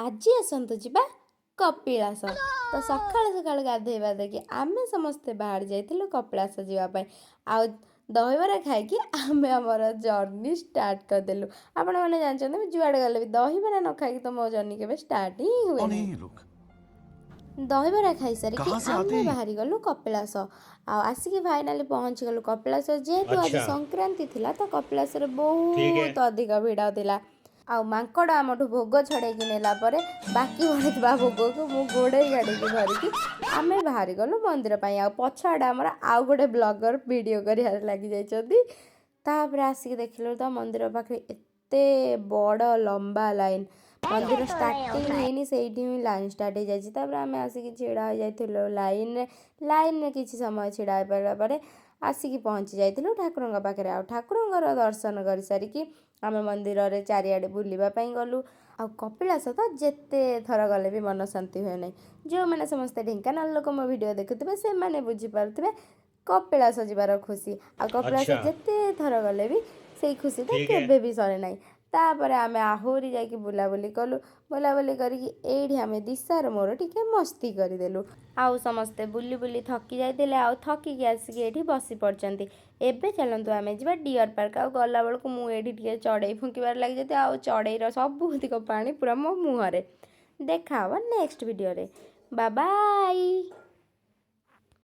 ଆଜି ଆସନ୍ତୁ ଯିବା କପିଳାସ। ତ ସକାଳୁ ସକାଳୁ ଗାଧେଇ ପାଧେଇକି ଆମେ ସମସ୍ତେ ବାହାରି ଯାଇଥିଲୁ କପିଳାସ ଯିବା ପାଇଁ। ଆଉ ଦହିବରା ଖାଇକି ଆମେ ଆମର ଜର୍ଣ୍ଣି ଷ୍ଟାର୍ଟ କରିଦେଲୁ। ଆପଣମାନେ ଜାଣିଛନ୍ତି, ମୁଁ ଯୁଆଡ଼େ ଗଲେ ବି ଦହିବରା ନ ଖାଇକି ତ ମୋ ଜର୍ଣ୍ଣି କେବେ ଷ୍ଟାର୍ଟ ହିଁ ହୁଏ कौन है ନାହିଁ। ये लोग? ଦହିବରା ଖାଇସାରିକି कहाँ से आते ଆମେ हैं? ବାହାରି ଗଲୁ କପିଳାସ। ଆଉ ଆସିକି ଫାଇନାଲି ପହଞ୍ଚିଗଲୁ କପିଳାସ। ଯେହେତୁ ଆଜି ସଂକ୍ରାନ୍ତି ଥିଲା, ତ କପିଳାସରେ ବହୁତ ଅଧିକ ଭିଡ଼ ଥିଲା। ଆଉ ମାଙ୍କଡ଼ ଆମଠୁ ଭୋଗ ଛଡ଼େଇକି ନେଲା ପରେ ବାକି ବଳିଥିବା ଭୋଗକୁ ମୁଁ ଗୋଡ଼େଇ ଗାଡ଼ିକି ଧରିକି ଆମେ ବାହାରି ଗଲୁ ମନ୍ଦିର ପାଇଁ। ଆଉ ପଛ ଆଡ଼େ ଆମର ଆଉ ଗୋଟେ ବ୍ଲଗର ଭିଡ଼ିଓ କରିବାରେ ଲାଗିଯାଇଛନ୍ତି। ତାପରେ ଆସିକି ଦେଖିଲୁ ତ ମନ୍ଦିର ପାଖରେ ଏତେ ବଡ଼ ଲମ୍ବା ଲାଇନ୍। ମନ୍ଦିର ଷ୍ଟାର୍ଟିଂ ହେଇନି, ସେଇଠି ହିଁ ଲାଇନ୍ ଷ୍ଟାର୍ଟ ହେଇଯାଇଛି। ତାପରେ ଆମେ ଆସିକି ଛିଡ଼ା ହେଇଯାଇଥିଲୁ ଲାଇନ୍ରେ। ଲାଇନ୍ରେ କିଛି ସମୟ ଛିଡ଼ା ହେଇପାରିଲା ପରେ ଆସିକି ପହଞ୍ଚି ଯାଇଥିଲୁ ଠାକୁରଙ୍କ ପାଖରେ। ଆଉ ଠାକୁରଙ୍କର ଦର୍ଶନ କରିସାରିକି ଆମେ ମନ୍ଦିରରେ ଚାରିଆଡ଼େ ବୁଲିବା ପାଇଁ ଗଲୁ। ଆଉ କପିଳାସ ତ ଯେତେ ଥର ଗଲେ ବି ମନ ଶାନ୍ତି ହୁଏ ନାହିଁ। ଯେଉଁମାନେ ସମସ୍ତେ ଢେଙ୍କାନାଳ ଲୋକ ମୋ ଭିଡ଼ିଓ ଦେଖୁଥିବେ, ସେମାନେ ବୁଝିପାରୁଥିବେ କପିଳାସ ଯିବାର ଖୁସି। ଆଉ କପିଳାସ ଯେତେ ଥର ଗଲେ ବି ସେଇ ଖୁସିଟା କେବେ ବି ସରେ ନାହିଁ। ତାପରେ ଆମେ ଆହୁରି ଯାଇକି ବୁଲାବୁଲି କଲୁ। ବୁଲାବୁଲି କରିକି ଏଇଠି ଆମେ ଦିଶାର ମୋର ଟିକେ ମସ୍ତି କରିଦେଲୁ। ଆଉ ସମସ୍ତେ ବୁଲି ବୁଲି ଥକି ଯାଇଥିଲେ ଆଉ ଥକିକି ଆସିକି ଏଇଠି ବସି ପଡ଼ିଛନ୍ତି। ଏବେ ଚାଲନ୍ତୁ ଆମେ ଯିବା ଡିଅର୍ ପାର୍କ। ଆଉ ଗଲାବେଳକୁ ମୁଁ ଏଇଠି ଟିକେ ଚଢ଼େଇ ଫୁଙ୍କିବାରେ ଲାଗିଯାଇଥିଲି, ଆଉ ଚଢ଼େଇର ସବୁତିକ ପାଣି ପୁରା ମୋ ମୁହଁରେ। ଦେଖା ହେବ ନେକ୍ସଟ ଭିଡ଼ିଓରେ। ବାବାଇ।